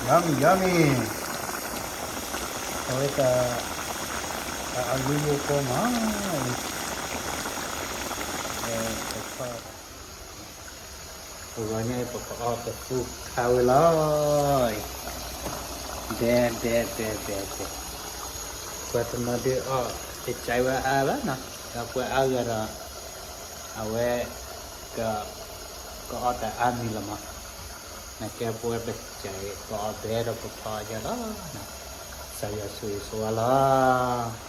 Yummy, yummy. အဝဲတၢ် အလူယိဖိမး, ပဂီၤညါအံၤ ပကအီၣ်ကသူခါဝဲလီၤ. ဒဲ ဒဲ ဒဲ ဒဲ ဒဲ, ပှၤတနီၤဒုးအီၣ်တကဲဝဲအါဘၣ်နီၤ, ဒီးပှၤအါဂၤဒီး အဝဲ က ကအီၣ်တၢ်အါမံၤလီၤမး, နကဲပဝဲပကဲအံၤ ကအီၣ်ဘဲဒီးပဖီအယၢလီၤ. ကစၢ်ယွၤဆိၣ်ဂ့ၤဆိၣ်ဝါလီၤ.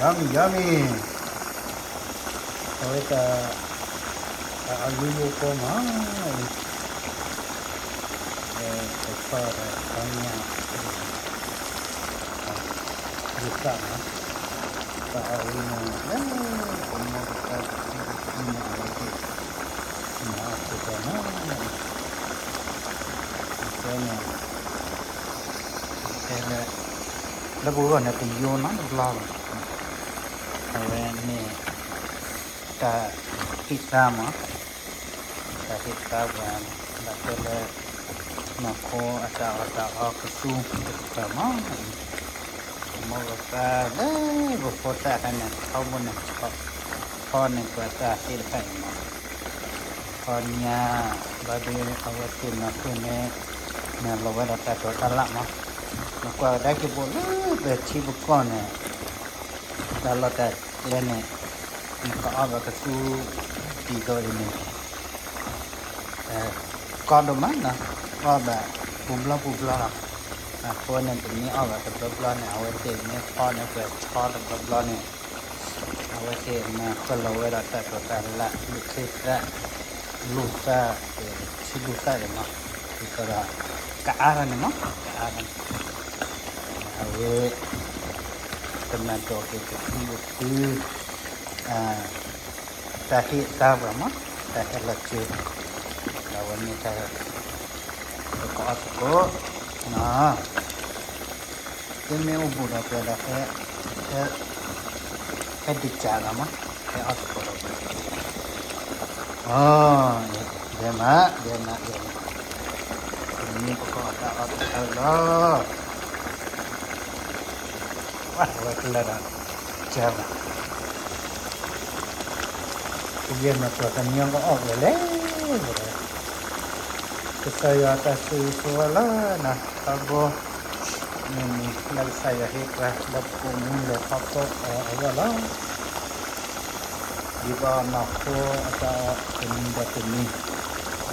Yummy, yummy. အဝဲတၢ် အလူယိဖိမး, ပဖီဒီးခီညၣ် ယသးမး, တၢ်အီၣ်ဝဲန့ၣ် လၢပမိၢ်ပပၢ်ပထံပကီၢ်န့ၣ် အဝဲသ့ၣ် မၤအီၣ်စ့ၢ်ကီးမး, တဲန့ၣ် တဲလၢ လၢပဂီၢ်န့ၣ်တယိနီတဘျီဘၣ်, အဝဲန့ၣ် တၢ်ဟ့ၣ်သါမး, တၢ်ဟ့ၣ်သါပှၤ ဘၣ်တဲလၢ နီၢ်ခိအတၢ်အီၣ်တၢ်အီကသူတကပၤမး, ပမိၢ်ပပၢ်လၢပဖိသၣ်အခါန့ၣ် ထီဘိန့ၣ် ထီန့ၣ်ပှၤသၣ်သ့ၣ်တဖၣ်အံၤမး, ခီညၣ် ဘၣ်ဒီးအဝဲသ့ၣ်နီၢ်ခိန့ၣ် နလီၤဝဲဒီးတၢ်တိာ်တၢ်လၢ်မး, နကွၢ်ကဒါက့ၤဘိလၢပထံပကီၢ်န့ၣ် တၢ်လီၢ်တၢ်ကျဲန့ၣ် နကအီၣ်ဘၣ်ကသူဒ်သိးအံၤန့ၣ် ကီဒိၣ်မးနီၤ, အီၣ်ဘၣ်ပူၤဘျီပူၤဘျီလီၤ. အဃိန့ၣ် ပမ့ၢ်အီၣ်ဘၣ်တဘျီဘျီန့ၣ် အဝဲသ့ၣ်မ့ၢ်ဖီန့ၣ် ပှဲၤထီတဘျီဘျီန့ၣ် အဝဲသ့ၣ်မၤဃၢလီၤဝဲဒီးတၢ်တိာ်တၢ်လၢ် လူၢ်ခ့သၣ် လူၢ်သၣ် ထံလူၢ်သၣ်န့ၣ်မး, ဒ်သိးဒီး ကအါထီၣ်န့ၣ်မး ကအါထီၣ်န့ၣ် အဝဲ တမၤဒိးက့ၤကသံၣ်ကသီ တၢ်ဟ့ၣ်သါပှၤမး, တၢ်ဟဲလီၤစၢၤ, ဒီးအဝဲမ့ၢ်တၢ် ပကအီၣ်သကိး, သုမ့ၢ်အိၣ်ဘူးဒီးပှၤဒီး ဟဲဒုးစၢ်လီၤမး, ဟဲအီၣ်သကိးဒီးပှၤ, ဒဲမး ဒဲမး ဒဲမး, တနံၤပကအီၣ်တၢ်အီၣ်တခါလီၤ. ဝဲကလဲၤဒီး ကဲဘၣ်, ကယဲၢ်မၤပှၤကညီကအီၣ်ဝဲလဲၣ်, ကစၢ်ယွၤတၢ်ဆိၣ်ဂ့ၤဆိၣ်ဝါလၢနၤထီဘိ မုၢ်နံၤလၢကစၢ်ယွၤဟ့ၣ်ပှၤ လၢပအိၣ်မူလၢဟီၣ်ခိၣ်အဂီၢ်လီၤ. ဒ်ပနီၢ်ခိအတၢ်အီၣ်တနံၤဒီးတနံ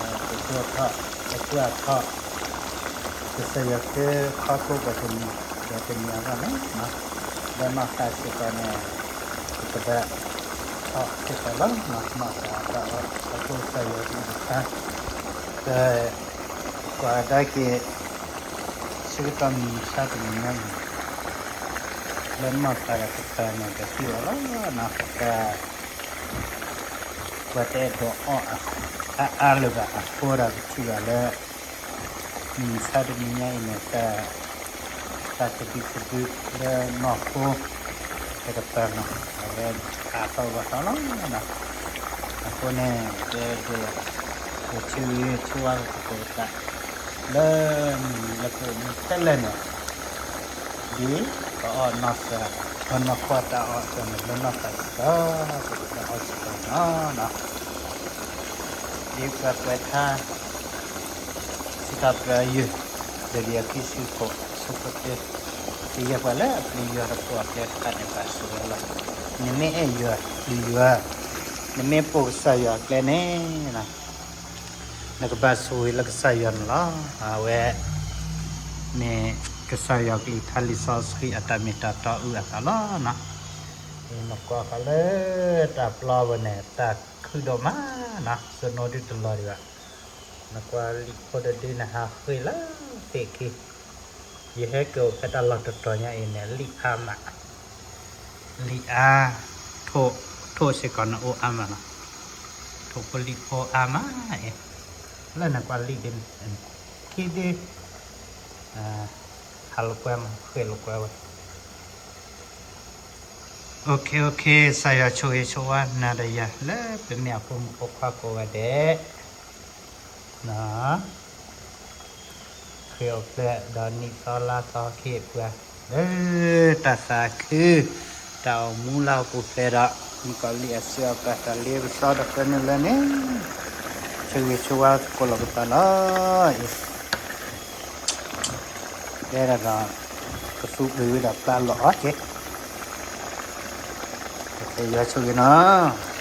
ၤ, ပဒိၣ်ထီၣ် ပကွၢ်ထီၣ်, ကစၢ်ယွၤကဲခီဖျိပှၤတနံၤဒီးတနံၤအဂီၢ်န့ၣ်, လၢနီၢ်သးစ့ၢ်ကီးန့ၣ် ပကဘၣ်အီၣ်စ့ၢ်ကီးလီၤ. နီၢ်သးအတၢ်အီၣ်ခီဖျိကစၢ်ယွၤကလုၢ်ကထါ, ပကွၢ်ကဒါက့ၤ ဆၢကတီၢ်မုၢ်မဆါတနံၤညါအံၤ လၢနီၢ်သးဒီးကပၤန့ၣ် ပထံၣ်ဘၣ်လီၤ. တၢ် ပှၤတအဲၣ်ဒိးအီၣ်အါအါလၢၤဘၣ်အဃိဒီး ပထံၣ်ဘၣ်လၢ မုၢ်မဆါတနံၤညါအံၤန့ၣ် တၢ် တၢ်သဒံးသဒုလၢနီၢ်ခိတကပၤန့ၣ် အဝဲအါထီၣ်ဂီၢ်ထီၣ်လီၤ. အဃိန့ၣ် ပအဲၣ်ဒိး ပဆိၣ်ဂ့ၤဆိၣ်ဝါသကိးပသး လၢမုၢ်နံၤလၢပအိၣ်မူခဲလၢာ်န့ၣ် ဒ်ပအီၣ်နီၢ်သး ပနီၢ်ခိတၢ်အီၣ်အသိးန့ၣ် လၢနီၢ်သးစ့ၢ်ကီး ပကဘၣ်အီၣ်စ့ၢ်ကီးန့ၣ်လီၤ. ဒ်ပှၤကွဲးထါ စံးထီၣ်ပတြၢၤယုၢ် တကယၤခံဆံဃိး အဆၢဖိတၢ ကယဲၢ်ပှၤလၢအပျံၤယွၤတဖိးအကျဲတဖၣ်န့ၣ် ဘၣ်ဆိၣ်ဝဲလီၤ. နမ့ၢ်အဲၣ်ယွၤပျံၤယွၤ, နမ့ၢ်ပိာ်ကစၢ်ယွၤအကျဲန့ၣ် နကဘၣ်ဆိၣ်ဂ့ၤလၢကစၢ်ယွၤန့ၣ်လီၤ. အဝဲ မ့ၢ်ကစၢ်ယွၤကလုၢ်ကထါလံာ်စီဆှံအတၢ်မ့ၢ်တၢ်တီအုၣ်အသးလီၤ. နကွၢ်ဃီလၢတၢ်ပျီပူၤန့ၣ် တၢ်ခုၣ်ဒိၣ်မးနီၤ, စနိဒုတလီၤဒံးဘၣ်. နကွၢ်လံာ်ဖိတဒုန့ၣ်ဟးဃ့လၢသ့ၣ်ခံ, ယဟဲက့ၤအိၣ်ဖဲတၢ်လီၢ်တတီၤညါအံၤန့ၣ် လံာ်အါမး, လံာ်အါ, ထိၣ်စ့ၢ်ကီးန့ၣ်အိၣ်အါမးနီၤ, ထိၣ်ဖိလံာ်ဖိအါမးအံၤ, လၢနကွၢ်လံာ်ဒ်န့ၣ် ခံဒု ဟးလိာ်ကွဲမး ဃ့လိာ်ကွဲဝဲ OK OK, ကစၢ်ယွၤဆိၣ်ဂ့ၤဆိၣ်ဝါနၤဒီးယၤ လၢပမ့ၢ်အဖိမုၣ်ဖိခွါကိးဂၤဒဲး, န ဃ့ၢ်အိၣ်ဖျဲၣ်ဒီးနံၣ်သီလါသီခ့ပှၤ လၢတၢ်သးခု တၢ်အိၣ်မူလၢဟီၣ်ခိၣ်ဖျဲၣ်ဒီး မုၣ်ကီၤလံၢ်အစုအပၢ်တၢ်လ့ပစီဒီးပၢနုာ်လၢန့ၣ် ဆၢဂ့ၤဆၢဝါသကိးလိာ်ပသးလီၤအံၤ တဲဒၣ်ဒီး ကသူပှ့ၤဝံၤဒီးပျၢ်လီၤအီၤက့ၤ ကတဲယွၤဆိၣ်ဂ့ၤနီၤ